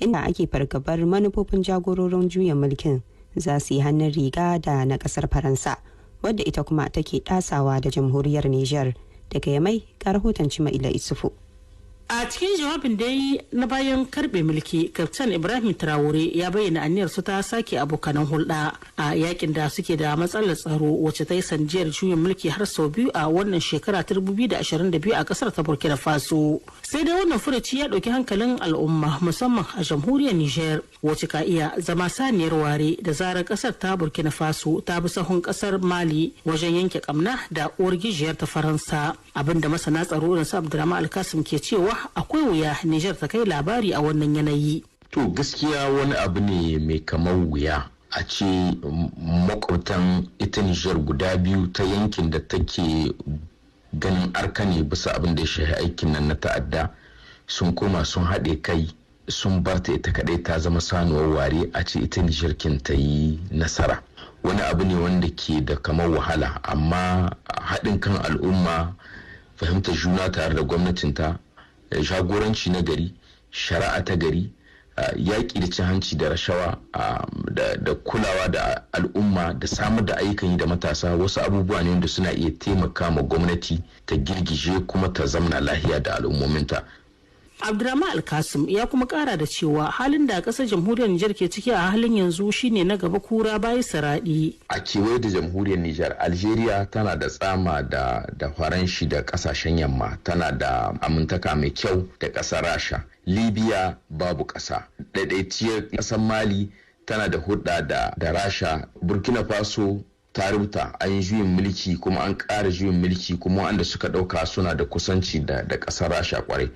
Inda ake fargabar manufofin jagororin juyin mulkin za su yi hannun riga da na kasar Faransa, wadda ita kuma take ɗasawa da Jamhuriyar Niger. Daga Yamai ga rahoton Cima'ila Isufu. A cikin jawabin da yi na bayan karbe mulki, Kaftan Ibrahim Traore ya bayyana aniyar su ta sake abokanan hulɗa a yakin da suke da matsalar tsaro, wacce ta yi sanjiyar juyin mulki har sau biyu a wannan shekara ta 2022 a kasar ta Burkina Faso. Sai dai wannan furuci ya ɗauki hankalin al'umma, musamman a Jamhuriyar Niger, wacce ka iya zama saniyar ware da zarar kasar ta Burkina Faso ta bi sahun kasar Mali wajen yanke kamna da uwar gijiyar ta Faransa. Abinda masana tsaro irin su Abdulrahman Alkasim ke cewa, akwai wuya Nijar ta kai labari a wannan yanayi. To, gaskiya wani abu ne mai kamar wuya a ce makwabtan ita Nijar guda biyu ta yankin da take ganin arka ne bisa abin da ya shafi aikin nan na ta'adda sun koma sun haɗe kai sun bar ta ita kaɗai ta zama sanuwar ware, a ce ita Nijar kin ta yi nasara. Wani abu ne wanda ke da kamar wahala, amma haɗin kan al'umma, fahimtar juna tare da gwamnatinta, jagoranci na gari, shari'a ta gari, yaƙi da cin hanci da rashawa, da kulawa da al'umma, da samar da ayyukan yi da matasa, wasu abubuwa ne wanda suna iya taimaka ma gwamnati ta girgije kuma ta zamna lahiya da al'ummominta. Abdurrahman Alkasim ya kuma kara da cewa halin da kasar Jamhuriyar Nijar ke ciki a halin yanzu shine na gaba kura bayi saradi. A kewaye da Jamhuriyar Nijar, Algeria tana da tsama da Faranshi da kasashen yamma, tana da amintaka mai kyau da kasar Rasha. Libya babu kasa. Ɗaiɗaiciyar ƙasar Mali tana da hudda da Rasha. Burkina Faso ta rubuta an yi juyin mulki kuma an ƙara juyin mulki, kuma wanda suka ɗauka suna da kusanci da ƙasar Rasha kwarai.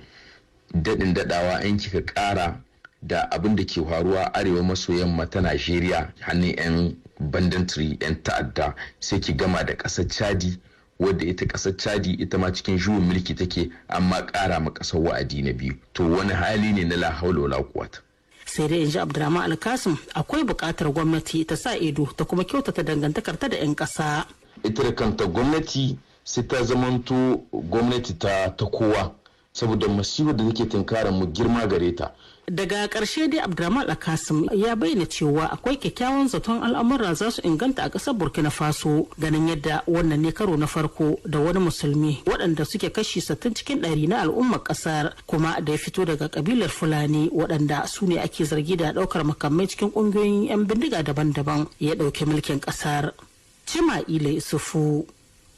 Daɗin daɗawa, in kika ƙara da abin da ke faruwa arewa maso yamma ta Najeriya hannun 'yan banditry, 'yan ta'adda, sai ki gama da ƙasar Chadi, wadda ita ƙasar Chadi ita ma cikin juyin mulki take, amma ƙara ma ƙasar wa'adi na biyu. To, wani hali ne na la haula wala quwwata. Sai dai, in ji Abdurrahman Alkasim, akwai buƙatar gwamnati ta sa ido ta kuma kyautata dangantakar ta da 'yan ƙasa. Ita da kanta gwamnati sai ta zamanto gwamnati ta kowa, saboda masifar da take tunkarar mu girma gare ta. Daga ƙarshe dai, Abdurrahman Alkasim ya bayyana cewa akwai kyakkyawan zaton al'amura za su inganta a ƙasar Burkina Faso, ganin yadda wannan ne karo na farko da wani Musulmi, waɗanda suke kashi 60 cikin 100 na al'ummar ƙasar, kuma da ya fito daga ƙabilar Fulani, waɗanda su ne ake zargi da ɗaukar makamai cikin ƙungiyoyin 'yan bindiga daban-daban, ya ɗauki mulkin ƙasar. Cima'ila Isufu,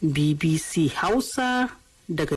BBC Hausa, daga